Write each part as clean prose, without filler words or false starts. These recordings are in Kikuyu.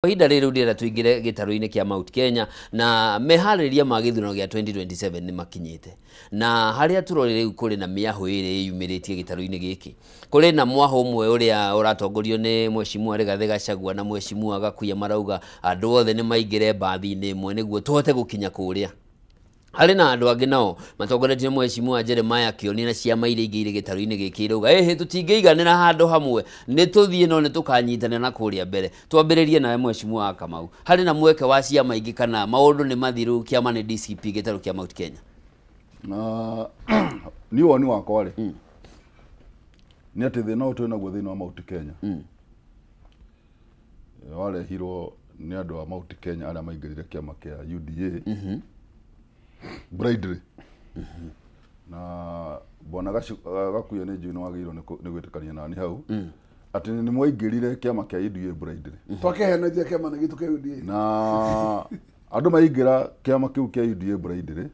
Ihinda rĩrĩ ndĩrenda tũingĩre gĩtarũ-inĩ kĩa Mount Kenya na meharĩrĩria ma gĩthurano gĩa 2027 nĩ makinyĩte, na harĩa tũrorĩ rĩu kũrĩ na mĩahũ ĩrĩ yumĩrĩtie gĩtarũ-inĩ gĩkĩ. Kũrĩ na mwahũ ũmwe ũrĩa ũratongorio nĩ Mheshimiwa Rigathĩ Gachagua na Mheshimiwa Gakuya, marauga andũ othe nĩ maingĩre mbathi-inĩ ĩmwe nĩguo tũhote gũkinya kũrĩa. Harĩ na andũ angĩ nao matongoretio nĩ Mheshimiwa Jeremiah Kioni na ciama iria ingĩ irĩ gĩtarũ-inĩ gĩkĩ irauga ĩhĩ tũtingĩiganĩra handũ hamwe, nĩ tũthiĩ no nĩ tũkanyitanĩra na kũrĩa mbere. Twambĩrĩrie nawe Mheshimiwa wa Kamau, harĩ na mweke wa ciama ingĩ kana maũndũ nĩ mathiru, kĩama nĩ DCP gĩtarũ kĩa Mount Kenya? Na niĩ woni wakwa rĩ, nĩ atĩ thĩna ũyũ twĩ naguo thĩinĩ wa Mount Kenya warehirwo nĩ andũ a Mount Kenya arĩa maingĩrire kĩama kĩa UDA blindly. Na bwana Gakuya, nĩ njũĩ nĩ wagĩrĩirwo nĩ gwĩtĩkania nani hau atĩ nĩ mwaingĩrire kĩama kĩa UDA blindly. Twakehenaithia kĩama gitũ kĩa UDA. Na andũ maingĩra kĩama kĩu kĩa UDA blindly,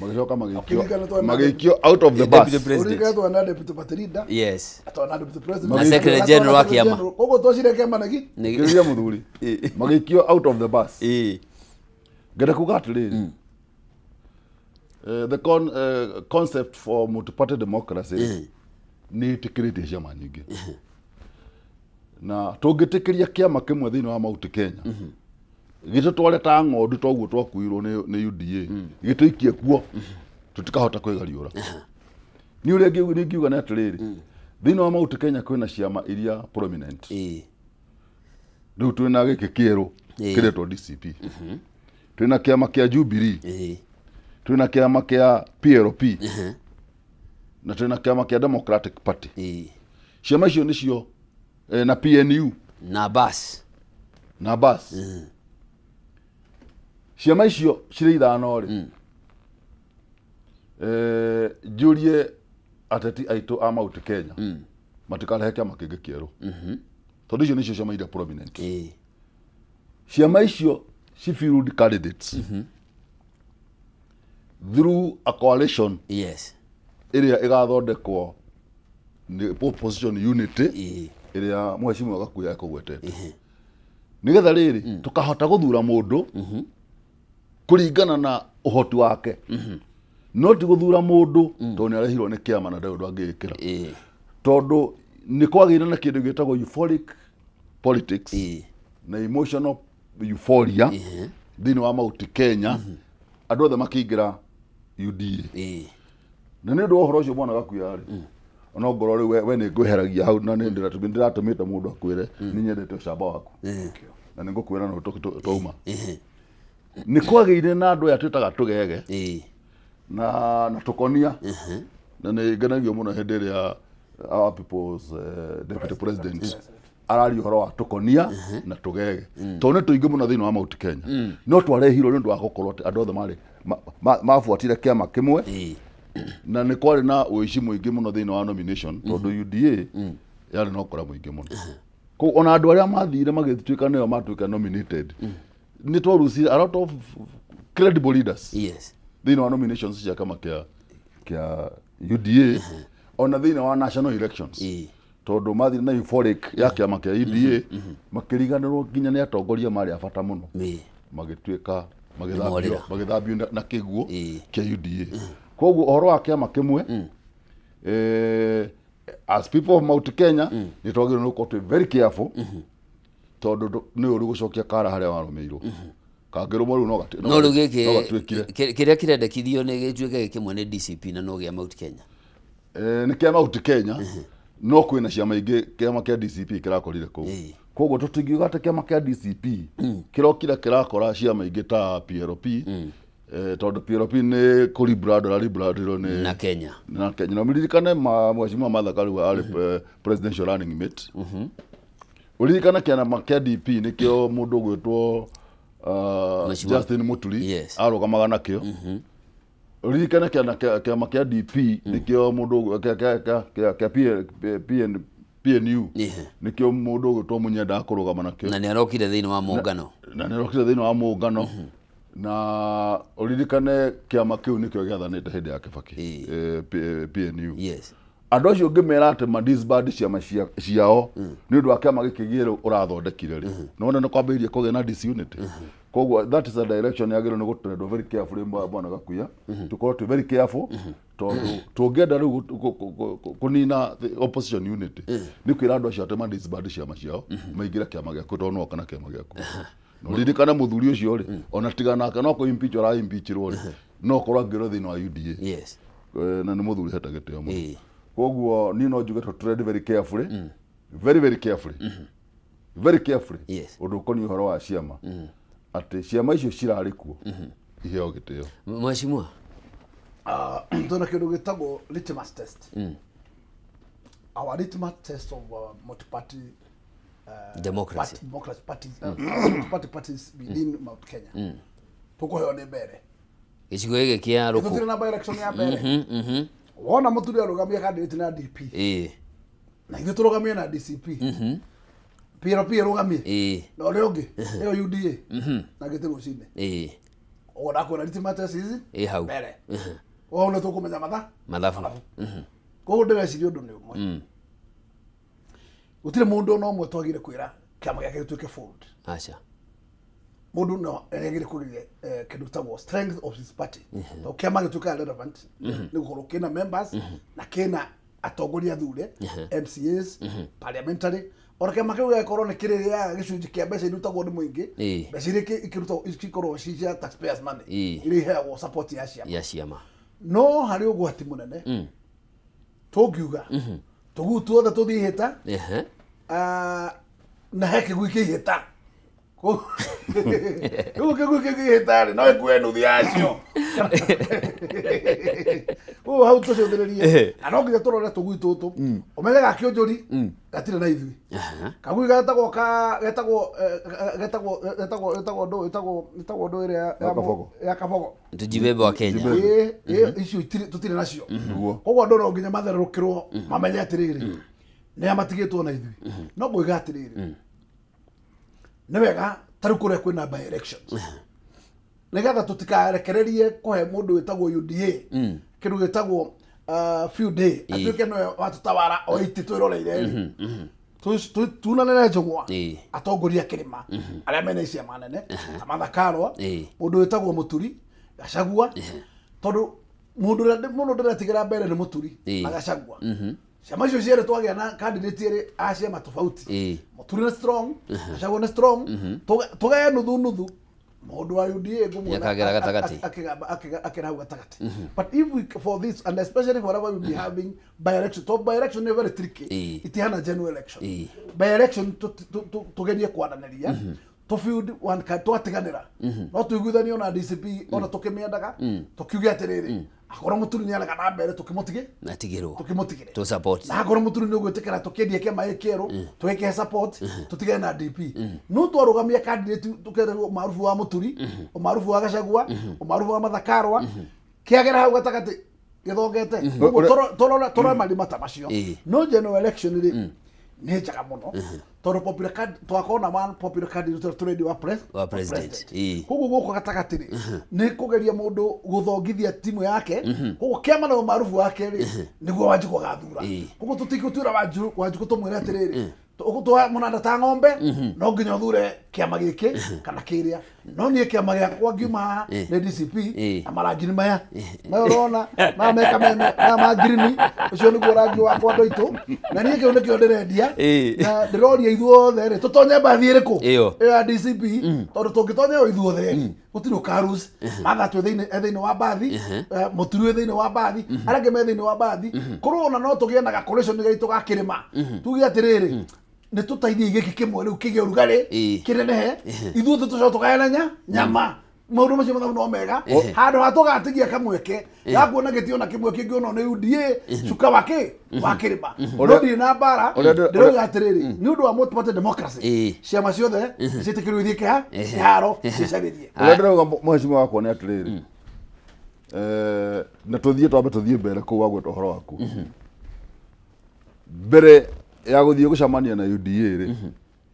magĩcoka magĩikio Ũkĩririkana twana magĩikio out of the bus. Deputy President. Ũririkana twana deputy party leader, twana deputy president Na secretary general wa kĩama. Koguo twacire kĩama na gi Kĩrĩria mũthuri, magĩikio out of the bus. Ngenda kuga atĩrĩrĩ, the concept for multi-party democracy nĩ ĩtĩkĩrĩtie ciama nyingĩ, na tũngĩtĩkĩria kĩama kĩmwe thĩinĩ wa Mount Kenya gĩtũtware ta ng'ondu toguo twakuirwo nĩ UDA, gĩtũikie kuo, tũtikahota kwĩgariũra. Nĩ ũrĩa ingiuga nĩ atĩrĩrĩ, thĩinĩ wa Mount Kenya kwĩna ciama iria prominent. Rĩu twĩna gĩkĩ kĩerũ kĩretwo DCP, twĩna kĩama kĩa Jubilee, twĩna kĩama kĩa PLP, na twĩna kĩama kĩa Democratic Party. Ciama icio nĩcio na PNU. Na bas. Na bas. Ciama icio cirĩ ithano rĩ, njũrie ateti aitũ a Mount Kenya matikarehe kĩama kĩngĩ kĩerũ, tondũ icio nĩcio ciama iria prominent. Ciama icio ci field candidates through a coalition ĩrĩa ĩgathondekwo nĩ opposition unity ĩrĩa Mheshimiwa Gakuya ekũgwetete, nĩgetha rĩrĩ tũkahota gũthura mũndũ kũringana na ũhoti wake, no ti gũthura mũndũ tondũ nĩ arehirwo nĩ kĩama na ndarĩ ũndũ angĩĩkĩra, tondũ nĩ kwagĩire na kĩndũ gĩtagwo euphoric politics na emotional euphoria thĩinĩ wa Mount Kenya, andũ othe makĩingĩra UDA. Na nĩ ũndũ wa ũhoro ũcio, mwana Gakuya rĩ, ona ngorwo rĩu we nĩ ngwĩheragia hau na nĩ ndĩratũmĩte mũndũ akwĩre nĩ nyendete ũcamba waku na nĩ ngũkwĩra no twauma. Nĩ kwagĩire na andũ aya twĩtaga tũgege na tũkonia, na nĩ ngenagio mũno hĩndĩ ĩrĩa our people's deputy president araria ũhoro wa tũkonia na tũgege, tondũ nĩ tũingĩ mũno thĩinĩ wa Mount Kenya, no twarehirwo nĩ ũndũ wa gũkorwo atĩ andũ othe marĩ mabuatire kĩama kĩmwe. Na nĩ kwarĩ na ũici mũingĩ mũno thĩinĩ wa nomination, tondũ UDA yarĩ na ũkora mũingĩ mũno. Koguo ona andũ arĩa mathire magĩtuĩka nĩo matuĩka nominated, nĩ twarucire a lot of credible leaders thĩinĩ wa nominations cia kĩama kĩa UDA, ona thĩinĩ wa national elections, tondũ mathire na euphoric ya kĩama kĩa UDA, makĩriganĩrwo nginya nĩ atongoria marĩ a bata mũno, magĩtuĩka magĩthambio Nĩmorĩra. Magĩthambio na kĩguo kĩa UDA. Koguo ũhoro wa kĩama kĩmwe, as people of Mount Kenya nĩ twagĩrĩirwo nĩ gũkorwo twĩ very careful, tondũ nĩ ũru gũcokia kara harĩa warũmĩirwo kangĩrũmwo rĩu no No rĩu no gĩkĩ gatuĩkire. Kĩrĩa kĩrendekithio nĩ gĩtuĩke kĩmwe nĩ DCP na no gĩa Mount Kenya. Nĩ kĩa Mount Kenya, no kwĩna ciama ingĩ kĩama kĩa DCP kĩrakorire kũu. Koguo tũtingiuga atĩ kĩama kĩa DCP kĩrokire kĩrakora ciama ingĩ ta PLP, tondũ PLP nĩ kũ rebrand rebrand nĩ Na Kenya. Na Kenya. Na mũririkane Mheshimiwa Martha Karua arĩ presidential running mate. Ũririkane kĩama kĩa DP nĩkĩo mũndũ ũgwĩtwo Justin Muturi arũgamaga nakĩo. Ũririkane kĩama kĩa DP nĩkĩo mũndũ kĩa PN PNU nĩkĩo mũndũ ũgwĩtwo Munyenda akũrũgama nakĩo. Na nĩ arokire thĩinĩ wa mũngano. Na nĩ arokire thĩinĩ wa mũngano. Na ũririkane kĩama kĩu nĩkĩo gĩathanĩte hĩndĩ ya Kibaki, PNU. Andũ acio ũngĩmera atĩ ma disband ciama ciao nĩ ũndũ wa kĩama gĩkĩ gĩerũ ũrathondekire rĩ, nĩwona nĩ kwambĩrĩria kũgĩa na disunity. Koguo that is a direction yagĩrĩirwo nĩ gũtrendwo very carefully bwana Gakuya. Tũkorwo twĩ very careful tondũ tũngĩenda rĩu kũnina the opposition unity nĩ kwĩra andũ acio atĩ ma disband ciama ciao maingĩre kĩama gĩaku tondũ no kana kĩama gĩaku. No ririkana mũthuri ũcio rĩ, ona tiga nake no kũ impeach ũra impeachirwo rĩ, no korwo angĩrwo thĩinĩ wa UDA. Yes. Na nĩ mũthuri hete gĩtĩo mũno. Koguo niĩ no njuge tũ tread very carefully, very very carefully, very carefully. Yes. Ũndũ ũkoniĩ ũhoro wa ciama, atĩ ciama icio cirarĩ kuo iheo gĩtĩo. Mheshimiwa, tuna kĩndũ gĩtagwo litmus test. Our litmus test of multi-party democracy. Democracy parties, multi-party parties within Mount Kenya. Tũkũheo nĩ mbere. Gĩcigo gĩkĩ kĩa Rũkũ. Tũtirĩ na by-election ya mbere. Wona mũthuri arũgamia candidate na DP. Na ithuĩ tũrũgamie na DCP. PLP ĩrũgamie. Na ũrĩa ũngĩ ĩyo UDA. Na gĩtĩ rũcinĩ. Ũguo ndakwĩra litmus test ici hau. Mbere. Ũguo nĩ tũkũmenya mathabu. Koguo ndĩreciria ũndũ nĩ ũmwe. Gũtirĩ mũndũ ona ũmwe twagire kwĩra kĩama gĩake gĩtuĩke fold. Aca. Mũndũ no agire kũgeria kĩndũ gĩtagwo strength of his party. Tondũ kĩama gĩtuĩkaga relevant nĩ gũkorwo kĩna members na kĩna atongoria athure, MCAs, parliamentary. Ona kĩama kĩu gĩgakorwo nĩ kĩrĩaga gĩcunjĩ kĩa mbeca irutagwo nĩ mũingĩ, mbeca iria ikĩrutagwo ikoragwo ci cia taxpayers money, iria iheagwo support ya ciama. Ya ciama. No harĩ ũgwati mũnene tũngiuga tũguu tuothe tũthiĩ ihĩta, na he kĩgui kĩihĩta. Rĩu kĩgui kĩihĩta rĩ, no ĩkue nuthu yacio. Ũguo hau tũcũthĩrĩrie. Na no nginya tũrore tũgui tũtũ. Ũmenye gakĩũnjũri gatirĩ na ithuĩ. Kagui getagwo getagwo ndũ ĩrĩa ya Kabogo. Tujibebe wa Kenya. Icio tũtirĩ nacio. Koguo andũ no nginya matherũrũkĩrwo mamenye atĩrĩrĩ nĩ amatigĩtwo na ithuĩ. No ngũiga atĩrĩrĩ, nĩ wega ta rĩu kũrĩa kwĩna by elections, nĩgetha tũtikarekererie kũhe mũndũ wĩtagwo UDA kĩndũ gĩtagwo few day atuĩke nĩwe watũtawara o itĩ twĩroreire rĩ, tunanĩre njũng'wa atongoria kĩrĩma arĩa mena ciama nene ta Martha Karua, mũndũ wĩtagwo Mũturi Gachagua, tondũ mũndũ ũrĩa mũno ndĩretigĩra mbere nĩ Mũturi na Gachagua. Ciama icio cierĩ twagĩa na candidate erĩ a ciama tofauti, Mũturi nĩ strong, Gachagua nĩ strong, tũgae nuthu nuthu. Mũndũ wa UDA ngũmuona akĩgera hau gatagatĩ. But if we for this, and especially wherever we be having by-election, to by-election nĩ very tricky, itihana general election. By-election tũgerie kwaranĩria, tũ-field one card, twatiganĩra, no tũiguithanio na DCP ona tũkĩmĩendaga, tũkiuge atĩrĩrĩ, akorwo Mũturi nĩ arega na mbere tũkĩmũtige, atigĩrwo, tũkĩmũtigĩre, tũ support. Na akorwo Mũturi nĩ ũgwĩtĩkĩra tũkĩendie kĩama gĩkĩ kĩerũ, tũgĩkĩhe support, tũtigane na DP. No twarũgamia candidate tũkerwo ũmarubu wa Mũturi, ũmarubu wa Gachagua, ũmarubu wa Martha Karua, kĩagera hau gatagatĩ gĩthongete. Ũguo tũrore marima ta macio. No general election rĩ nĩ njega mũno tondũ popular card twakorwo na one popular candidate tũrendi wa president. Koguo gũkũ gatagatĩ rĩ nĩ kũgeria mũndũ gũthongithia timu yake, koguo kĩama na ũmarubu wake rĩ nĩguo Wanjikũ agathura. Koguo tũtigũtuĩra Wanjikũ tũmwĩre atĩrĩrĩ, ũgũtũha mũnanda ta ng'ombe, no nginya ũthure kĩama gĩkĩ kana kĩrĩa. No niĩ kĩama gĩakwa ngiuma haha nĩ DCP na marangi nĩ maya maya ũrona, maya me kameme, maya ma ngirini, ũcio nĩguo rangi wakwa andũ aitũ. Na niĩ kĩu nĩkĩo ndĩrendia, na ndĩroria ithuothe rĩ tũtonye mbathi ĩrĩkũ ĩyo ya DCP, tondũ tũngĩtonya ĩyo ithuothe rĩ gũtirĩ ũkarus. Martha twĩ thĩinĩ wa mbathi, Mũturi wĩ thĩinĩ wa mbathi, arĩa angĩ me thĩinĩ wa mbathi. Korwo ona no tũgĩe na ga-coalition gaitũ ga kĩrĩma, tuge atĩrĩrĩ, nĩ tũteithie gĩkĩ kĩmwe rĩu kĩgĩe ũrugarĩ kĩnenehe, ithuothe tũcoke tũgayane nyama. Maũndũ macio mathabu no mega, handũ ha tũgatigia kamweke ga kuona gĩtĩ ona kĩmwe kĩngĩonwo nĩ UDA cuka wa kĩ wa kĩrĩma. No ndirĩ na mbara, ndĩrauga atĩrĩrĩ, nĩ ũndũ wa multi-party democracy, ciama ciothe ciĩtĩkĩrwo ithiĩ kĩharo ciĩcarĩrie. Ũrĩa ndĩrauga mheshimiwa wakwa nĩ atĩrĩrĩ, na tũthiĩ twambe tũthiĩ mbere kũu wagweta ũhoro waku mbere ya gũthiĩ gũcemania na UDA rĩ,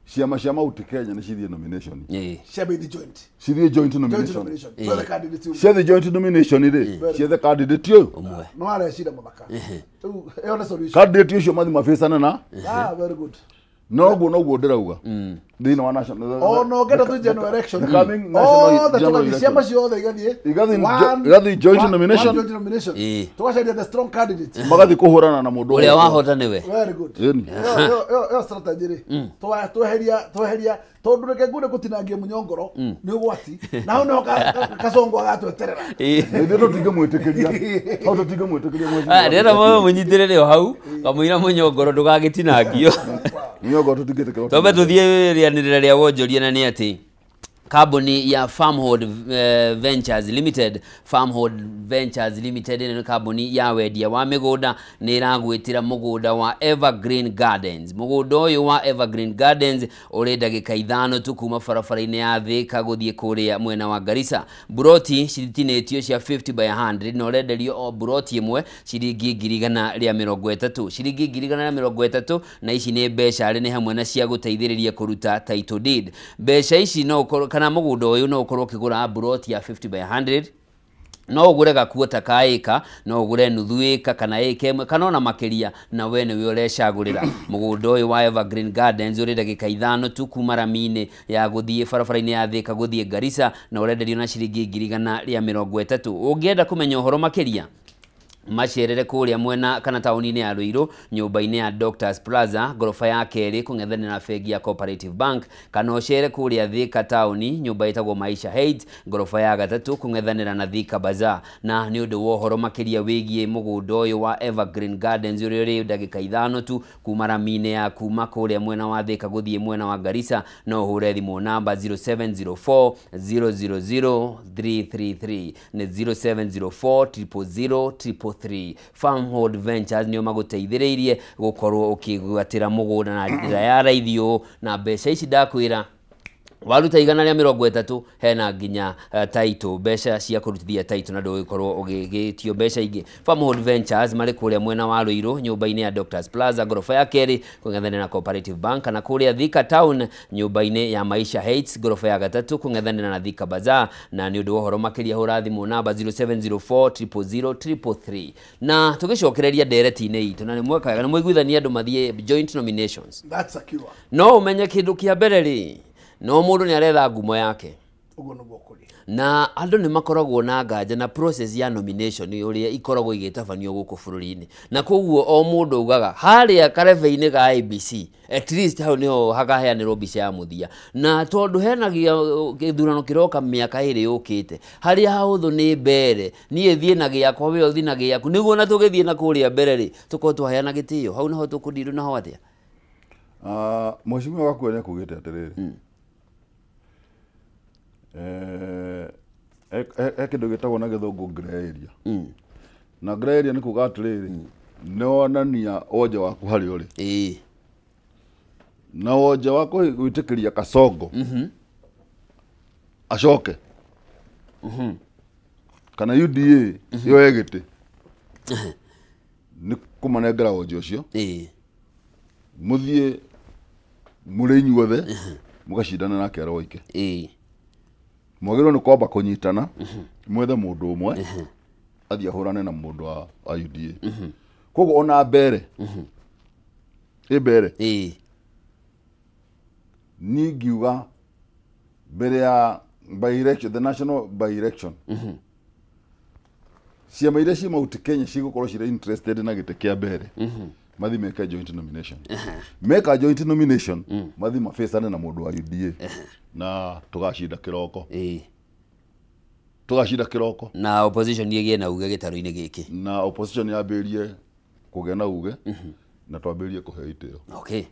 Ciama cia Mount Kenya nĩ cithiĩ nomination. Ciambe joint. Cithiĩ joint nomination. Twethe candidate ũmwe. Ciethe joint nomination rĩ, ciethe candidate ũyũ. Ũmwe. No arecira mũthaka. Rĩu ĩyo nĩ solution. Candidate ũcio mathi mabĩcane na Ah, very good. noguo noguo ndĩrauga. Thĩinĩ wa national. O no ngenda tu general election. The coming national Othe general tũgathiĩ ciama election. ciothe igathiĩ. Igathiĩ joint nomination. One joint nomination. Tũgacaria the strong candidate. Magathiĩ kũhũrana na mũndũ Ũrĩa wahota nĩwe. Very good. Ĩni. Ĩyo strategy rĩ. Tweheria tondũ reke ngune gũtinangia mũnyongoro nĩ ũgwati. Na hau nĩho Kasongo agatweterera. Ithuĩ tũtingĩmwĩtĩkĩria. Hau tũtingĩmwĩtĩkĩria mheshimiwa. Ndĩrenda mũnyitĩrĩre o hau kamũira mũnyongoro ndũgagĩtinangio. Mũnyongoro tũtingĩtĩkĩra. Twambe tũthiĩ rĩanĩrĩra rĩa wonjoria na nĩ atĩ kambuni ya Farmhold Ventures Limited, Farmhold Ventures Limited nĩ kambuni ya wendia wa mĩgũnda nĩ ĩragwĩtĩra mũgũnda wa Evergreen Gardens. Mũgũnda ũyũ wa Evergreen Gardens ũrĩ ndagĩka 5 tu kuma barabara-inĩ ya Thika gũthiĩ kũrĩa mwena wa Garissa. Buroti citinĩtio cia 50 by 100 na ũrenderio o buroti ĩmwe ciringi 130,000. Ciringi 130,000 na ici nĩ mbeca arĩ nĩ hamwe na cia gũteithĩrĩria kũruta title deed. Mbeca ici no ũkorwo kana mũgũnda ũyũ no ũkorwo ũkĩgũra buroti ya 50 by 100, no ũgũre gakuota ka ĩka, no ũgũre nuthu ĩka kana ĩka ĩmwe kana ona makĩria, na we nĩwe ũrecagũrĩra. Mũgũnda ũyũ wa Evergreen Gardens ũrĩ ndagĩka 5 tu kuma rami-inĩ ya gũthiĩ barabara-inĩ ya Thika gũthiĩ Garissa na ũrenderio na ciringi 130,000. Ũngĩenda kũmenya ũhoro makĩria macerere kũrĩa mwena kana taũni-inĩ ya Ruiru nyũmba-inĩ ya Doctors Plaza ngoroba ya kerĩ kũng'ethanĩra na bengi ya Cooperative Bank, kana ũcere kũrĩa Thika taũni nyũmba ĩtagwo Maisha Heights ngoroba ya gatatũ kũng'ethanĩra na Thika Bazaar. Na nĩ ũndũ wa ũhoro makĩria wĩgiĩ mũgũnda ũyũ wa Evergreen Gardens ũrĩa ũrĩ ndagĩka 5 tu kuma rami-inĩ ya kuma kũrĩa mwena wa Thika gũthiĩ mwena wa Garissa, no ũhũre thimũ namba 0704 000 333 nĩ 0704 000 333. Farmhold Ventures nĩo magũteithĩrĩirie gũkorwo ũkĩgwatĩra mũgũnda na njĩra ya raithi ũũ, na mbeca ici ndakwĩra waruta 130 hena nginya title, mbeca cia kũrutithia title na ndũgũkorwo ũgĩgĩtio mbeca ingĩ. Farmhold Ventures marĩ kũrĩa mwena wa Ruiru nyũmba-inĩ ya Doctors Plaza ngoroba ya kerĩ kũng'ethanĩra na Cooperative Bank, kana kũrĩa Thika Town nyũmba-inĩ ya Maisha Heights ngoroba ya gatatũ kũng'ethanĩra na Thika Bazaar. Na nĩ ũndũ wa ũhoro makĩria hũra thimũ namba 0704 000 333. Na tũgĩcokereria ndereti-inĩ itũ na nĩ mwekaga nĩ mwaiguithania andũ mathiĩ joint nominations. That's secure. No ũmenye kĩndũ kĩa mbere rĩ, no mũndũ nĩ aretha ngumo yake. Ũguo nĩguo kũrĩ. Na andũ nĩ makoragwo na nganja na process ya nomination ũrĩa ikoragwo igĩtabanio gũkũ bũrũri-inĩ, na koguo o mũndũ augaga harĩa karebe-inĩ ga ABC at least hau nĩho hakaheanĩrwo mbica ya mũthia. Na tondũ hena gĩthurano kĩroka mĩaka ĩrĩ yũkĩte, harĩa hahũthũ nĩ mbere, niĩ thiĩ na gĩakwa we ũthiĩ na gĩaku, nĩguo na tũgĩthiĩ na kũrĩa mbere rĩ tũkorwo twaheana gĩtĩo, hau naho tũkũndirwo naho atĩa? Mheshimiwa Gakuya nĩakugĩte atĩrĩrĩ, he kĩndũ gĩtagwo na gĩthũngũ grey area. Na grey area nĩ kuga atĩrĩrĩ, nĩ wonania wonje waku harĩa ũrĩ. Na wonje wa gwĩtĩkĩria Kasongo acoke kana UDA yoe gĩtĩ nĩ kũmanengera wonje ũcio, mũthiĩ mũrĩ inyuothe mũgacindana nake aroike. Mwagĩrĩirwo nĩ kwamba kũnyitana mwethe mũndũ ũmwe athiĩ ahũrane na mũndũ wa UDA. Koguo ona mbere ĩ mbere niĩ ngiuga mbere ya by election, the national by election, ciama iria ciĩ Mount Kenya cigũkorwo cirĩ interested na gĩtĩ kĩa mbere mathi meke joint nomination. Meka joint nomination mathi mabĩcane na mũndũ wa UDA na tũgacinda kĩroko. Tũgacinda kĩroko na opposition ĩgĩe na uge gĩtarũ-inĩ gĩkĩ, na opposition yambĩrĩrie kũgĩa na uge na twambĩrĩrie kũheo itĩo. Okay.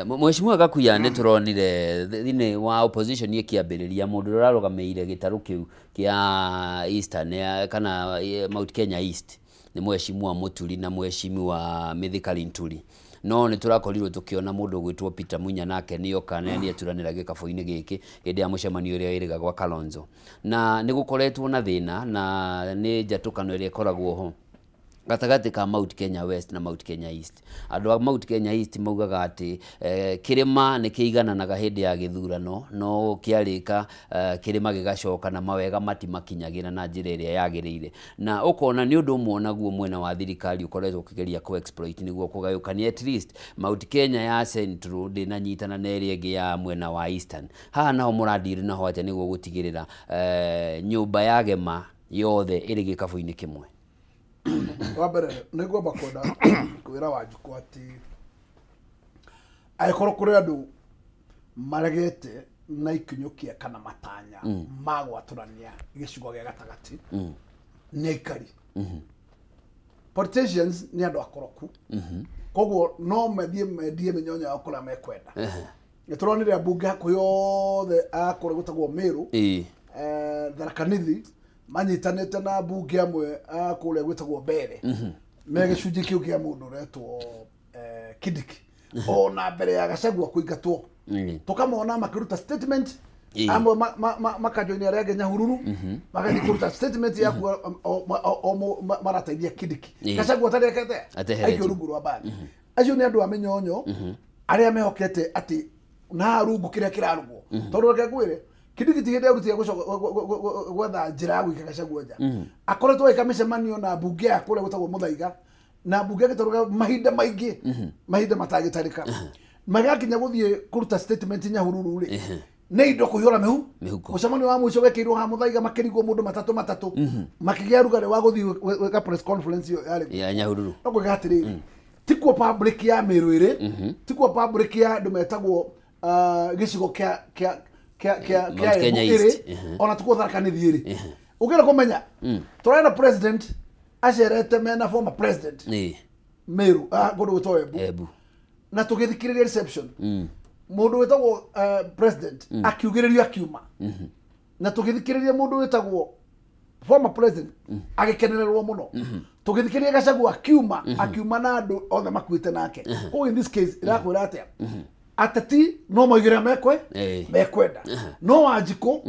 Mheshimiwa Gakuya, nĩ tũronire thĩinĩ wa opposition ĩkĩambĩrĩria mũndũ ũrĩa ũrarũgamĩrĩire gĩtarũ kĩu kĩa Eastern kana Mount Kenya East nĩ Mheshimiwa Muturi na Mheshimiwa Mithika Linturi. No nĩ tũrakorirwo tũkĩona mũndũ ũgwĩtwo Peter Munya nake nĩoka na nĩeturanĩra gĩkabũ-inĩ gĩkĩ hĩndĩ ya mũcemanio ũrĩa wĩrĩga gwa Kalonzo. Na nĩ gũkoretwo na thĩna na nĩ njatũkano ĩrĩa ĩkoragwo ho gatagatĩ ka Mount Kenya West na Mount Kenya East. Andũ a Mount Kenya East maugaga atĩ kĩrĩma nĩ kĩigananaga hĩndĩ ya gĩthurano, no kĩarĩka kĩrĩma gĩgacoka na mawega matimakinyagĩra na njĩra ĩrĩa yagĩrĩire. Na ũkona nĩ ũndũ ũmwe onaguo mwena wa thirikari ũkoretwo ũkĩgeria kũ exploit nĩguo kũgayũkania at least Mount Kenya ya Central ndĩnanyitana na ĩrĩa ĩngĩ ya mwena wa Eastern. Haha naho mũradiri naho atĩa nĩguo gũtigĩrĩra nyũmba ya Gema yothe ĩrĩ gĩkabũ-inĩ kĩmwe? Wa mbere nĩ ngwamba kwenda kwĩra Wanjikũ atĩ angĩkorwo kũrĩ andũ maregete na ikinyũkia kana matanya ma gwatũrania gĩcigo gĩa gatagatĩ nĩ aikari. Politicians nĩ andũ akoroku, koguo no mathiĩ mendie mĩnyonyo yao kũrĩa mekwenda. Nĩ tũronire ambunge hakuhĩ othe a kũrĩa gwĩtagwo Meru, Tharaka Nithi, manyitanĩte na mbunge amwe a kũrĩa gwĩtagwo Mbere, me gĩcunjĩ kĩu kĩa mũndũ ũretwo Kindiki, ona mbere ya Gachagua kũingatwo tũkamona makĩruta statement, amwe makajoini arĩa angĩ Nyahururu, magathiĩ kũruta statement ya kuga o marateithia Kindiki. Gachagua atarĩkete aikio rungu rwa mbathi. Acio nĩ andũ a mĩnyonyo arĩa mehokete atĩ na rungu kĩrĩa kĩrarugwo, tondũ reke ngwĩre Kindiki ti hĩndĩ arutire gwetha njĩra ya gũikia Gachagua nja. Akoretwo agĩka mĩcemanio na mbunge ya kũrĩa gwĩtagwo Mũthaiga na mbunge ya Gĩtarũ mahinda maingĩ, mahinda matangĩtarĩka. Magakinya gũthiĩ kũruta statement Nyahururu rĩ, nĩ indo kũihũra mĩhuko. Mũcemanio wa mũico wekĩirwo ha Mũthaiga makĩrigwo mũndũ matatũ matatũ, makĩgĩa rugarĩ wa gũthiĩ gwĩka press conference ĩyo yarĩ ya Nyahururu. No ngwĩka atĩrĩrĩ, ti kuo public ya Meru ĩrĩ, ti kuo public ya andũ metagwo gĩcigo kĩa kĩa kĩa kĩa Kenya East, ona tuko Tharaka Nithi ĩrĩ. Ũngĩenda kũmenya tũrarĩ na president acerete mena former president Meru kũndũ gwĩtwo Embu, na tũgĩthikĩrĩria reception mũndũ wĩtagwo president akiugĩrĩrio akiuma, na tũgĩthikĩrĩria mũndũ wĩtagwo former president agĩkenererwo mũno, tũgĩthikĩrĩria Gachagua akiuma, akiuma na andũ othe makuĩte nake. Koguo in this case ĩrakwĩra atĩa? Ateti no maugire mekwenda, no Wanjikũ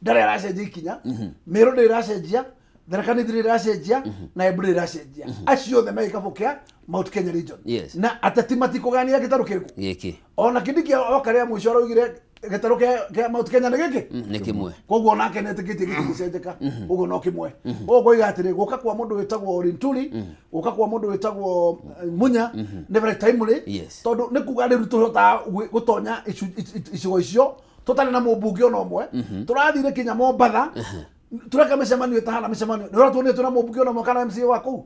ndarĩ aracenjia ikinya, Meru ndĩrĩ ĩracenjia, Tharaka Nithi ndĩrĩ ĩracenjia, na Embu ndĩrĩ ĩracenjia. Acio othe me gĩkabũ kĩa Mount Kenya region. Na ateti matikũgania gĩtarũ kĩrĩkũ gĩkĩ. Ona Kindiki oka rĩa mũico araugire gĩtarũ kĩa Mount Kenya nĩ gĩkĩ nĩ kĩmwe, koguo nake nĩetĩkĩtie gĩtingĩcenjeka, ũguo no kĩmwe. Koguo ngoiga atĩrĩ, gũka kwa mũndũ wĩtagwo Linturi, gũka kwa mũndũ wĩtagwo Munya nĩ very timely, tondũ nĩ kuga rĩu tũhotaga gũtonya icigo icio tũtarĩ na mũmbunge ona ũmwe. Tũrathire kinya Mombatha, tureka mĩcemanio ĩtahana mĩcemanio, nĩ ũratuonire twĩna mũmbunge ona ũmwe kana MCA wa kũu,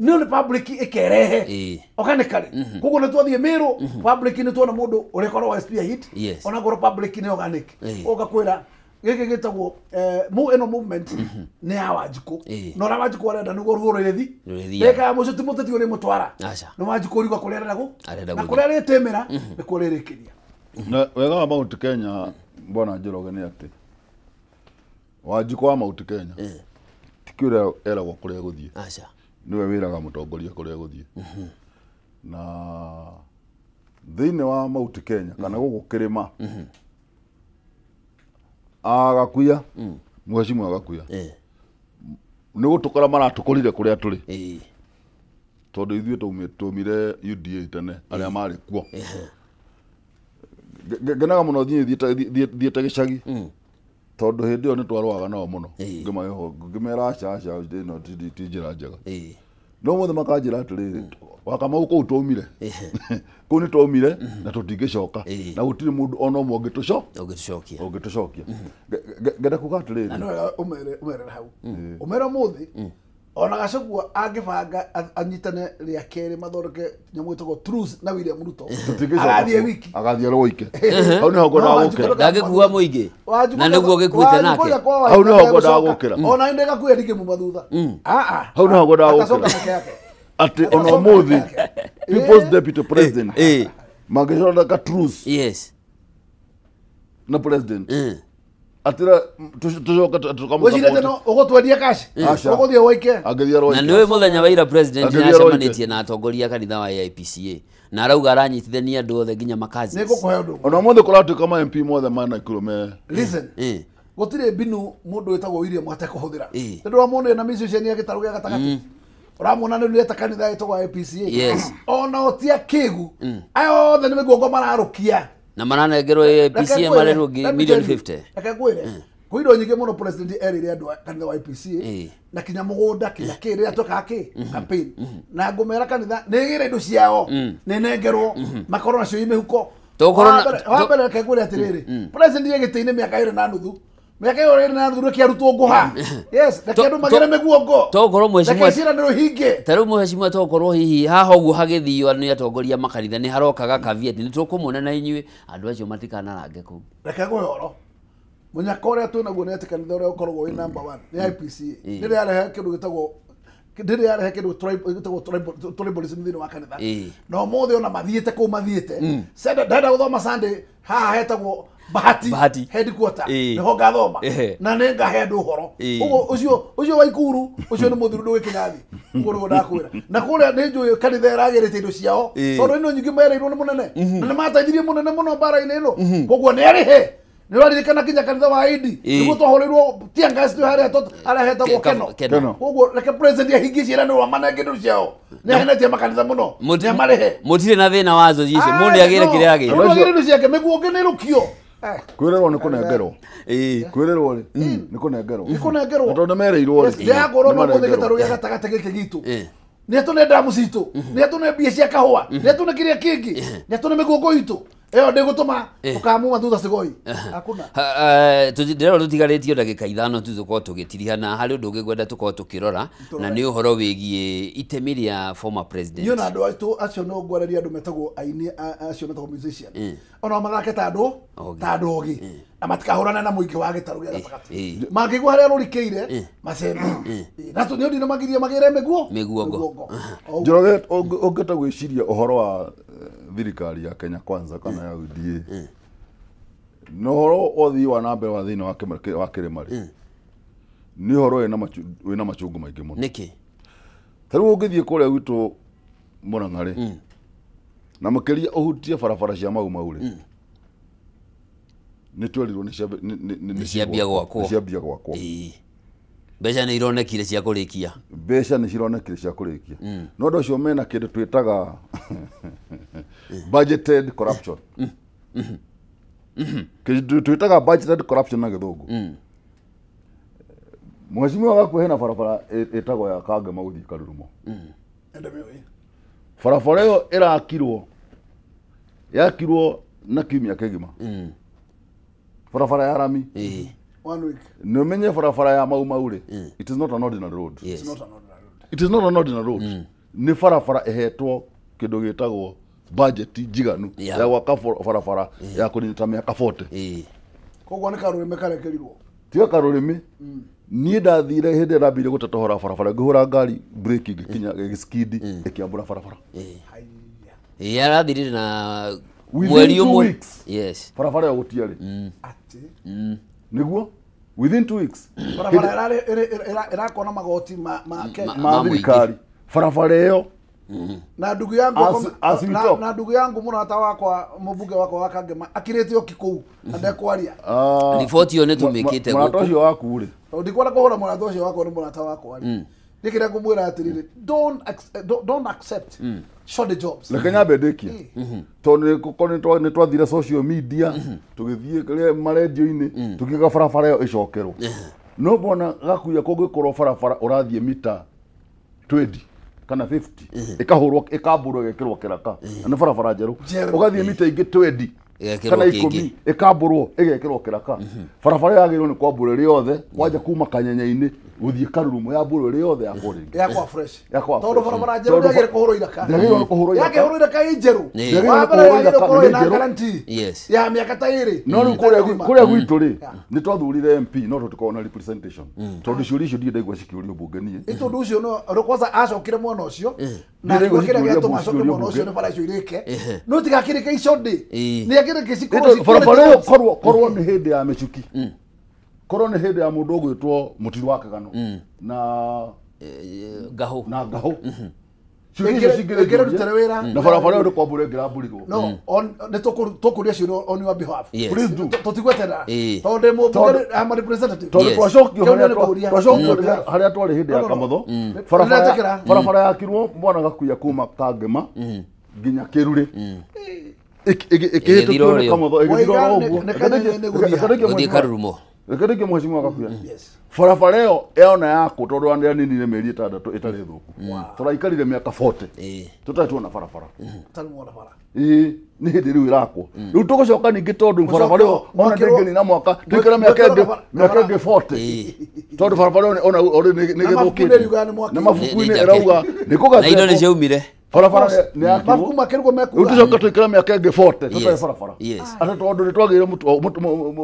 nĩ nĩ public ĩkerehe organically. Koguo nĩ twathiĩ Meru public nĩ tuona mũndũ ũrĩkorwo wa spearhead, ona ngorwo public nĩ organic. Ũgakwĩra gĩkĩ gĩtagwo ĩno movement nĩ ya Wanjikũ, na ũrĩa Wanjikũ arenda nĩguo ruo rũrĩthi ndagĩka ya mũico ti mũteti ũrĩmũtwara, nĩ Wanjikũ ũrigwa kũrĩa arenda na kũrĩa arĩtĩmĩra nĩkuo arĩrĩkĩria. Na wega wa Mount Kenya bwana Njoroge nĩ atĩ Wanjikũ wa Mount Kenya ti kĩũrĩa eragwo kũrĩa gũthiĩ, nĩwe wĩraga mũtongoria kũrĩa gũthiĩ. Na thĩinĩ wa Mount Kenya kana gũkũ kĩrĩma Agakuya mheshimiwa Gakuya nĩ gũtũkora maratũkorire kũrĩa tũrĩ, tondũ ithuĩ twaumire UDA tene arĩa marĩ kuo. Ngenaga mũno thiĩte gĩcagi, tondũ hĩndĩ ĩyo nĩ twarũaga nao mũno, ngĩmera aca aca ĩno ti njĩra njega. No mothe makanjĩra atĩrĩrĩ, Wakamau kũu twaumire, kũu nĩ twaumire na tũtingĩcoka, na gũtirĩ mũndũ ona ũmwe ũngĩtũcokia. Ngenda kuga atĩrĩrĩ, na nĩ wega ũmerere hau, ũmere ũmũthĩ ona Gachagua angĩbanga anyitane rĩa kerĩ mathondeke nyamũ ĩtagwo truce na William Ruto, agathiĩ wiki, agathiĩ rwoike. Hau nĩho ngwendaga gũkĩra, ndangĩkua mũingĩ, na nĩguo gĩkuĩte nake. Hau nĩho ngwendaga gũkĩra, ona nĩ ndĩgakuĩa ndingĩmuma thutha. Hau nĩho ngwendaga gũkĩra atĩ ona ũmũthĩ People's Deputy President mangĩthondeka truce na president atira tucoka tukamũcirete no ũgũtwendia cash ũgũthiĩ woike. Na nĩwe mũthenya wa ira president nĩacemanĩtie na atongoria kanitha wa AIPCA na arauga aranyitithania andũ othe nginya makazi. Nĩ ngũkũhe ũndũ ona ũmũthĩ kũratuĩka ma MP mothe ma Nakuru me listen, gũtirĩ mbinu mũndũ wĩtagwo William atekũhũthĩra, tondũ wa mũndũ ena mĩciũ cia gĩtarũ gĩa gatagatĩ. Ũramuona nĩ rĩeta kanitha ĩtagwo IPCA. Yes. Ona otia kĩgu. Aya othe nĩ mĩguongo mararũkia. Na maranengerwo APCA marerwo million 50. Reke ngwĩre. Kwĩ indo nyingĩ mũno president erĩire andũ a kanitha wa IPCA na kinya mũgũnda kinya kĩ rĩrĩa twekaga kĩ campaign. Na ngũmera kanitha nĩ ĩgĩre indo ciao nĩ nengerwo makorwo nacio i mĩhuko. Wa mbere reke ngwĩre atĩrĩrĩ, president e gĩtĩ-inĩ mĩaka 2.5. Mĩaka ĩyo 2.5 reke arutwo ngũha. Yes, reke andũ magĩre mĩguongo. Tokorwo mheshimiwa reke ciĩranĩro hinge. Ta rĩu mheshimiwa tokorwo hihi haha ũguo hagĩthio nĩ atongoria makanitha nĩ harokaga caveat nĩ tũkũmona na inyuĩ andũ acio matikanarange kũu. Reke ngũhe ũhoro. Mũnyaka ũrĩa twĩnaguo nĩ atĩ kanitha ũrĩa ũkoragwo wĩ number 1 nĩ IPCA. Rĩrĩa yarehe kĩndũ gĩtagwo tribalism thĩinĩ wa kanitha. Na ũmũthĩ ona mathiĩte kũu mathiĩte. Ndenda gũthoma Sunday haha hetagwo Bahati headquarter niho ngathoma na nĩ ngahe andũ ũhoro. Ũguo ũcio wa Ikuru ũcio nĩ mũthiru ndũgĩkinya thĩ. Ũguo nĩguo ndakwĩra. Na kũrĩa nĩ njũĩ kanitha ĩragĩrĩte indo ciao tondũ indo nyingĩ mereirwo nĩ mũnene na nĩ mateithirie mũnene mũno mbara-inĩ ĩno. Koguo nĩ arĩhe. Nĩ ũraririkana kinya kanitha wa Idi nĩguo twahũrĩirwo tear gas twĩ harĩa harĩa hetagwo Keno. Koguo reke president ahingie ciĩranĩro amanenge indo ciao. Nĩ ahenetie makanitha mũno. Nĩ amarĩhe. Mũtirĩ na thĩna wa association. Mũndũ agĩre kĩrĩa agĩre. Mũndũ agĩre indo ciake mĩguongo nĩ ĩrũkio. Kwĩrĩrwo nĩ kũnengerwo. Kwĩrĩrwo rĩ nĩ kũnengerwo. Nĩ kũnengerwo. Tondũ nĩmereirwo rĩ. Ndĩragũrwo no mũthĩ gĩtarũ gĩa gatagatĩ gĩkĩ gitũ. Nĩ atũne ndamu citũ. Nĩ atũne mbia cia kahũa. Nĩ atũne kĩrĩa kĩngĩ. Nĩ atũne mĩguongo itũ. Ĩyo ndĩgũtũma tũkamuma thutha cigoi. Hakuna. Ndĩrona tũtigarĩtio ndagĩka 5 tu tũkorwo tũgĩtiriha na harĩ ũndũ ũngĩ ngwenda tũkorwo tũkĩrora na nĩ ũhoro wĩgiĩ itemi rĩa former president. Niĩ ona andũ aitũ acio no ngwarĩria andũ metagwo aini acio metagwo musician. Ona mathake ta andũ ogĩ na matikahũrane na mũingĩ wa gĩtarũ gĩa gatagatĩ. Mangĩigua harĩa rũrikĩire macembe. Na nĩ ũndũ magirie magĩre mĩguongo. Njoroge ũngĩta gwĩciria ũhoro wa thirikari ya Kenya Kwanza kana ya UDA na ũhoro ũthii wa na mbere wa thĩinĩ wa kĩrĩma rĩ nĩ ũhoro wĩna machungu maingĩ mũno. Nĩkĩ? Ta rĩu ũngĩthiĩ kũrĩa gwitũ Murang'a rĩ na makĩria ũhutie barabara cia Mau Mau rĩ nĩ twerirwo nĩ ciambia gwakwo. Ciambia gwakwo. Mbeca nĩ ironekire cia kũrĩkia. Mbeca nĩ cironekire cia kũrĩkia. No andũ acio mena kĩndũ twĩtaga budgeted corruption. Kĩndũ twĩtaga budgeted corruption na gĩthũngũ. Mheshimiwa gakuhĩ na barabara ĩtagwo ya Kangema gũthiĩ Karurumo. Barabara ĩyo ĩrakirwo yakirwo na kiumia kĩgima. Barabara ya rami. 1 week. Nĩ ũmenye barabara ya Mau Mau rĩ, it is not an ordinary road. Yes. It's not an ordinary road. It is not an ordinary road. Nĩ barabara ĩhetwo kĩndũ gĩtagwo budget njiganu ya gwaka barabara ya kũnina mĩaka 40. Koguo nĩ karũrĩmĩ karekerirwo. Tiga karũrĩmĩ. Niĩ ndathire hĩndĩ ĩrĩa ndambire gũteta ũhoro wa barabara ngĩhũra ngari brake ngĩkinya gĩskidi ĩkĩambũra barabara. Yarathirire na mweri ũmwe. Yes. Barabara ĩyo gũtiarĩ. Atĩ. Nĩguo within 2 weeks barabara ĩrakona magoti ma Kenya ma thirikari barabara ĩyo na ndugu yangu na ndugu yangu mũrata wakwa mũmbunge wakwa wa Kangema akirĩte oki kũu na ndekwaria. Riboti ĩyo nĩ tũmĩkĩte gũkũ. Mũrata ũcio waku rĩ tondũ ndikwenda kũhũra mũrata ũcio wakwa nĩ mũrata wakwa rĩ nĩ kĩrĩa ngũmwĩra atĩrĩrĩ, don't accept shoddy jobs. Reke nyambe ndĩkie tondũ nĩ twathire social media tũgĩthiĩ marendio-inĩ tũkiuga barabara ĩyo ĩcokerwo. No mbona gakuia kũngĩkorwo barabara ũrathiĩ mita 20 kana 50 ĩkahũrwo ĩkambũrwo ĩgekĩrwo kĩraka na nĩ barabara njerũ ũgathiĩ mita ingĩ 20 kana 10 ĩkambũrwo ĩgekĩrwo kĩraka. Barabara yagĩrĩirwo nĩ kwambũrwo ĩrĩ yothe kwanja kuma Kanyenya-inĩ gũthiĩ Karurumo yambũrwo ĩrĩ yothe yakwo rĩngĩ yakwa fresh tondũ barabara njerũ ndĩagĩrĩire kũhũrwo iraka. Ndĩagĩrĩirwo nĩ kũhũrwo iraka. Yakĩhũrwo iraka ĩ njerũ. Wa mbere yagĩrĩirwo gũkorwo ĩna guarantee ya mĩaka ta 2. No rĩu kũrĩa gwitũ rĩ nĩ twathurire MP no tũtikoragwo na representation tondũ ciũria icio ndirĩ ndaigua cikĩũrio mbunge niĩ. Ĩ tondũ ũcio no kwanza acokire mwena ũcio na kĩrĩa gĩatũma acoke mwena ũcio nĩ bara icio irĩke no tigakĩrĩke icondĩ nĩ akĩrĩke cikorwo barabara ĩyo korwo nĩ hĩndĩ ya mĩcuki korwo nĩ hĩndĩ ya mũndũ ũgwĩtwo Mũtiru wa Kagano na Ngahũ na Ngahũ Ĩngĩrutire wĩra na barabara ĩyo ndĩkwambũra ĩngĩrambũrirwo. No, on nĩ tũkũria ciũria on your behalf. Please do. Tũtigweterera. Tondũ ndĩ mũmbunge, I'm a representative. Tondũ twacokio harĩa twarĩ hĩndĩ ya Kamotho, barabara yakirwo mwana Gakuya kuma Kangema nginya Kĩrurĩ. Ĩkĩhĩtũkio nĩ Kamotho ĩgĩthira oro ũguo. Gũthiĩ Karurumo. Reke ndĩkie mheshimiwa Gakuya. Barabara ĩyo yona yakwo tondũ yaninire mĩeri 6 ĩtarĩ thũku. Tũraikarire mĩaka 40. Tũtarĩ tuona barabara. Tũtarĩ muona bara. Ĩĩ, nĩ hĩndĩ rĩu ĩrakwo. Rĩu tũgũcoka ningĩ tondũ barabara ĩyo ona ndĩngĩnina mwaka, tũikare mĩaka ĩngĩ 40. Tondũ barabara ĩyo ona nĩ gĩthũkĩte. Na mabuku-inĩ ĩrauga nĩ kũgathekwo. Na indo nĩ ciaumire. Barabara nĩ yakirwo. Mabuku makĩrwo mekuga. Rĩu tũcoka tũikare mĩaka ĩngĩ 40 tũtarĩ barabara. Atĩ tondũ nĩ twagĩire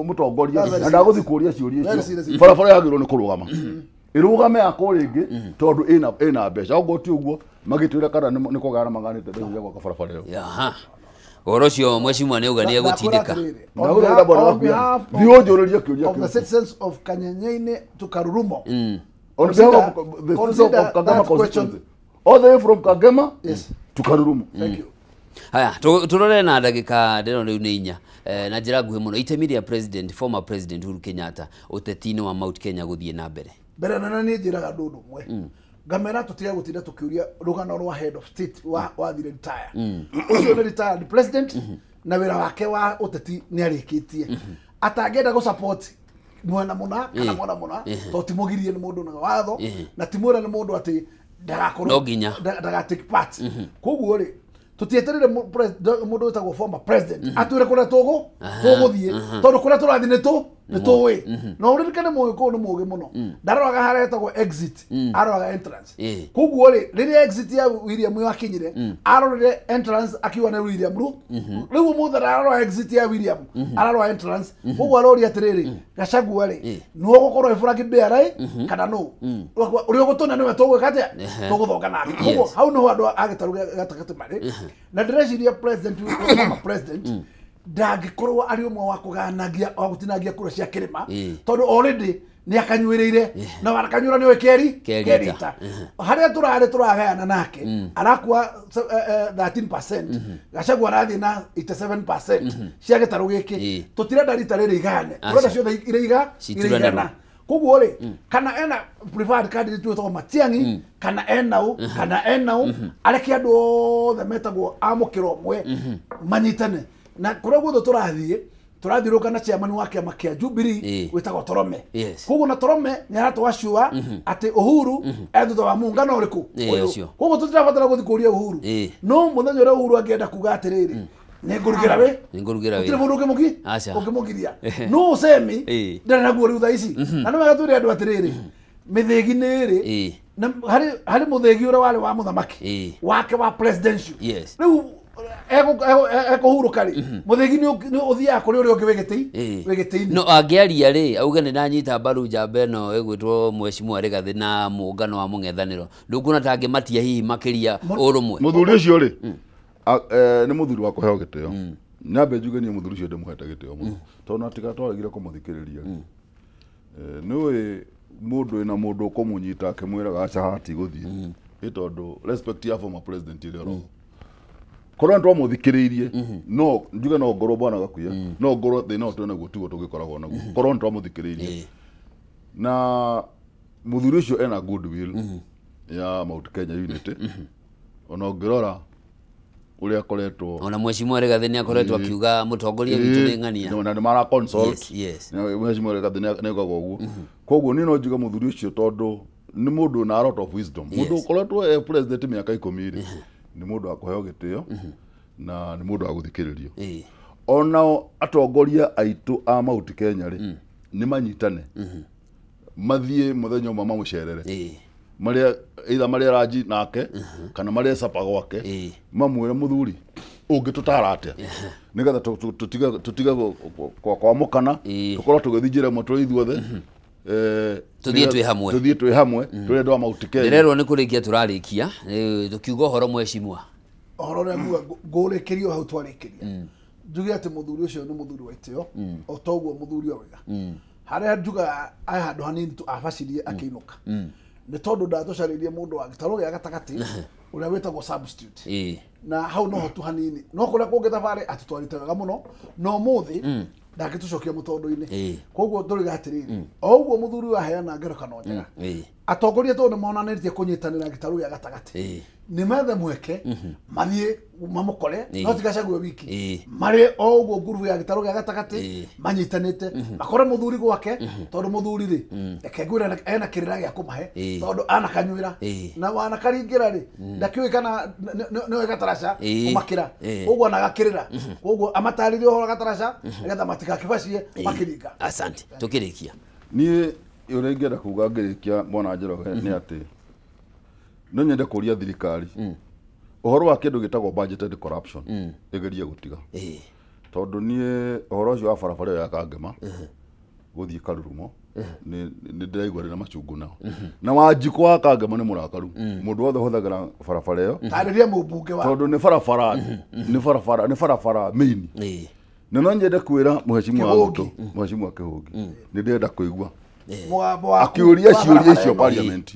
mũtongoria na ndagũthiĩ kũũria ciũria icio. Barabara yagĩrĩirwo nĩ kũrũgama. Ĩrũgame yakwo rĩngĩ tondũ ĩna mbeca. Okorwo ti ũguo magĩtwĩra kana nĩ kũgayana maganĩte mbeca cia gwaka barabara ĩyo. Ũhoro ũcio mheshimiwa nĩ auga nĩ egũtindĩka. Ndagũthaitha bwana Gakuya, thiĩ ũnjũrĩrie kĩũria Of the citizens of Kanyenyeine to Karurumo. On behalf of the citizens of Kangema constituency. All the way from Kangema to Karurumo. Thank you. Haya, turore na ndagĩka ndĩrona rĩu nĩ inya na njĩra nguhĩ mũno itemi rĩa president, former president Uhuru Kenyatta ũteti-inĩ wa Mount Kenya gũthiĩ na mbere. Mbere nene niĩ njĩraga andũ ũndũ ũmwe. Ngamera tũtige gũtinda tũkĩũria rũgano rwa head of state wa thire retire. Ũcio nĩ retired president na wĩra wake wa ũteti nĩ arĩkĩtie. Atangĩenda gũ support mwena mũna kana mwena mũna tondũ ti mũgirie nĩ mũndũ na watho na ti mwĩre nĩ mũndũ atĩ ndagakorwo ndaga take part. Koguo rĩ tutieterere mũndũ wĩtagwo former president atwĩre kũrĩa tũgũthiĩ tondũ kũrĩa tũrathiĩ nĩ tũĩ. Na ũririkane Mũgĩkũyũ nĩ mũũgĩ mũno, ndaroraga harĩa hetagwo exit, aroraga entrance. Koguo rĩ rĩrĩa exit ya William yakinyire arorire entrance akiuga nĩ William rĩu ũmũthĩ ndararora exit ya William, ararora entrance. Koguo aroria atĩrĩrĩ, Gachagua rĩ nĩwe ũgũkorwo wĩ flag bearer kana nũ ũrĩa ũgũtũna nĩwe tũgwĩka atĩa, tũgũthonga nake. Koguo hau nĩho andũ a gĩtarũ gatagatĩ marĩ. Na ndĩreciria president former president ndangĩkorwo arĩ ũmwe wa kũganagia wa gũtinangia kura cia kĩrĩma tondũ already nĩ akanyuĩrĩire na akanyuĩra nĩwe kerita. Harĩa tũrarĩ tũragayana nake arakua 13%, Gachagua arathiĩ na 87% cia gĩtarũ gĩkĩ. Tũtirenda rita rĩrĩ igane, tũrenda ciothe irĩigana. Koguo rĩ kana ena preferred candidate wĩtagwo Matiang'i kana enau kana enau areke andũ othe metagwo a mũkĩra ũmwe manyitane. Na kũrĩa guothe tũrathiĩ tũrathiũrũrũka na chairman wa kĩama kĩa Jubilee wĩtagwo Torome. Koguo na Torome nĩ aratwacua atĩ Uhuru e thutha wa muungano ũrĩkũ ũyũ. Koguo tũtirabatara gũthiĩ kũũria Uhuru. No mũthenya ũrĩa Uhuru angĩenda kuga atĩrĩrĩ nĩngũrugĩra wĩ gũtirĩ mũndũ ũngĩmũgiria. No ũcemi ndarĩ naguo rĩu thaa ici. Na nĩ wega twĩre andũ atĩrĩrĩ mĩthĩgi nĩ ĩrĩ na harĩ mũthĩgi ũrĩa warĩ wa mũthamaki wake wa presidential. Rĩu ekũhurũka rĩ mũthĩgi nĩ ũthiaga kũrĩ ũrĩa ũngĩ wĩ gĩtĩ-inĩ. No angĩaria rĩ auge nĩ ndanyita mbaru njamba ĩno ĩgwĩtwo mheshimiwa Rigathĩ na mũngano wa mũng'ethanĩro, ndũkuona ta angĩmatia hihi makĩria ũrũmwe? Mũthuri ũcio rĩ nĩ mũthuri wa kũheo gĩtĩo. Nyambe njuge niĩ mũthuri ũcio ndĩmũhete gĩtĩo mũno tondũ na tiga twaregire kũmũthikĩrĩria. Nĩũĩ mũndũ wĩna mũndũ ũkũmũnyita akĩmwĩraga aca haha tigũthiĩ, nĩ tondũ respect ya former president ĩrĩa oroho. Korwo nĩ twamũthikĩrĩirie no njuge no ngorwo bwana Gakuya, no ngorwo thĩna ũyũ twĩ naguo tiguo tũgĩkoragwo naguo, korwo nĩ twamũthikĩrĩirie. Na mũthuri ũcio ena goodwill ya Mount Kenya Unity. Ona ũngĩrora ũrĩa akoretwo, ona mheshimiwa Rigathĩ nĩ akoretwo akiuga mũtongoria witũ nĩ ng'ania na nĩ mara consult. Mheshimiwa Rigathĩ nĩ augaga ũguo. Koguo niĩ no njuge mũthuri ũcio tondũ nĩ mũndũ na a lot of wisdom. Mũndũ ũkoretwo e president mĩaka 10 rĩ nĩ mũndũ wa kũheo gĩtĩo na nĩ mũndũ wa gũthikĩrĩrio. Onao atongoria aitũ a Mount Kenya rĩ nĩ manyitane mathiĩ mũthenya ũmwe mamũcerere, marĩa either marĩa ranji nake kana marĩa sapa gwake, mamwĩre mũthuri ũngĩtũtara atĩa nĩgetha tũtige kwamũkana, tũkorwo tũgĩthiĩ njĩra ĩmwe tũrĩ ithuothe, Tuthiĩ twĩ hamwe, tuthiĩ twĩ hamwe tũrĩ andũ a Mount Kenya. Ndĩrerwo nĩ kũrĩkia tũrarĩkia tũkiuga ũhoro mheshimiwa ũhoro ũrĩa nguga ngũrĩkĩrio hau twarĩkĩria njuge atĩ mũthuri ũcio nĩ mũthuri wa itĩo o toguo mũthuri wega harĩa njugaga aya handũ hanini tu abacirie akĩinũka. Nĩ tondũ ndatũcarĩirie mũndũ wa gĩtarũ gĩa gatagatĩ ũrĩa wĩtagwo substitute. Na hau noho tu hanini. No kũrĩa kũngĩ thabarĩ atũtwarĩte wega mũno. Na ũmũthĩ ndangĩtũcokia mũtondo-inĩ. Koguo tũriga atĩrĩrĩ, o ũguo mũthuri waheana ngerekano njega. Atongoria tondũ nĩ monanĩtie kũnyitanĩra gĩtarũ gĩa gatagatĩ. Nĩ methe mweke mathiĩ mamũkore no ti Gachagua wiki. Marĩ o ũguo ngurubu ya gĩtarũ gĩa gatagatĩ manyitanĩte makore mũthuri gwake tondũ mũthuri rĩ reke ngwĩre ena kĩrĩra gĩa kũmahe tondũ anakanyuĩra na wanakaringĩra rĩ ndakĩũĩ kana nĩoĩ gataraca kũmakĩra koguo anagakĩrĩra koguo amatarĩrie ũhoro gataraca nĩgetha matigakĩbacie makĩringa. Asante. Tũkĩrĩkia niĩ ũrĩa ingĩenda kuga ngĩrĩkia mwana Njoroge nĩ atĩ no nyende kũria thirikari ũhoro wa kĩndũ gĩtagwo budgeted corruption ĩgerie gũtiga tondũ niĩ ũhoro ũcio wa barabara ĩyo ya Kangema gũthiĩ Karurumo nĩ ndĩraigua ndĩna machungu nao na Wanjikũ wa Kangema nĩ mũrakaru mũndũ wothe ũhũthagĩra barabara ĩyo tarĩria mũmbunge wa tondũ nĩ barabara nĩ barabara main na no nyende kwĩra mũhecimu wa Ruto mũhecimu wa Kĩhũngi nĩ ndĩrenda kũigua akĩũria ciũria icio parliament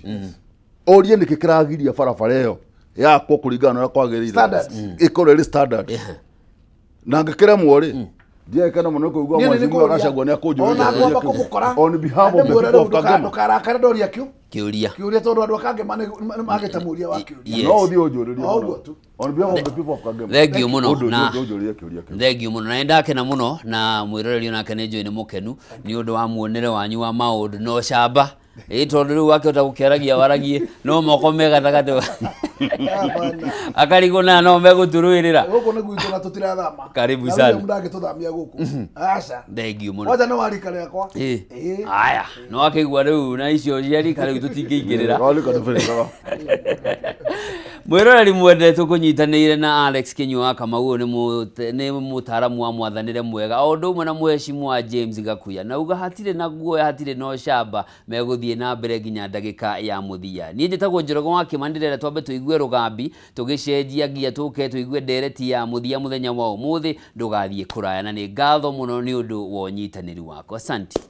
orie nĩkĩ kĩragiria barabara ĩyo yakwo kũringana na ũrĩa kwagĩrĩire ĩkorwo ĩrĩ standard na ngĩkĩremwo rĩ ndiagĩkena mũno kũigua mheshimiwa Gachagua nĩ akũnjũria on behalf of the people of Kangema ndũkarakare ndoria kĩũria kĩũria tondũ andũ a Kangema nĩ magĩte mũũria wa kĩũria no ũthiĩ ũnjũrĩrie mũno on behalf of the people of Kangema. Thank you mũno na ũnjũrĩrie kĩũria kĩu. Thank you mũno na nĩndakena mũno na mwĩroreri onake nĩ njũĩ nĩ mũkenu nĩ ũndũ wa muonere wanyu wa maũndũ no camba tondũ rĩu wakĩhota gũkĩaragia waragie no moko me gatagatĩ akarigwo na no megũtũrũĩrĩra gũkũ nĩ gwitũ na tũtirathama. Karibu sana. Ndangĩtũthamia gũkũ aca. Thank you mũno. Kwanja nĩ wa rika rĩakwa. Aya no akĩigua rĩu na icio cia rika rĩu tũtingĩingĩrĩra. Mwĩroreri mwende tũkũnyitanĩire na Alex Kinyua wa Kamau nĩ mũtaaramu wa mwathanĩre mwega o ũndũ ũmwe na mũheshimu wa James Gakuya na uga hatirĩ na guoya hatirĩ na ũcamba megũthiĩ na mbere nginya ndagĩka ya mũthia. Niĩ njĩtagwo Njoroge wa Kĩmani ndĩrenda twambe tũigue rũgambi tũgĩcenjia nginya tũke tũigue ndereti ya mũthia mũthenya wa ũmũthĩ ndũgathiĩ kũraya na nĩ ngatho mũno nĩ ũndũ wa ũnyitanĩri waku. Asante.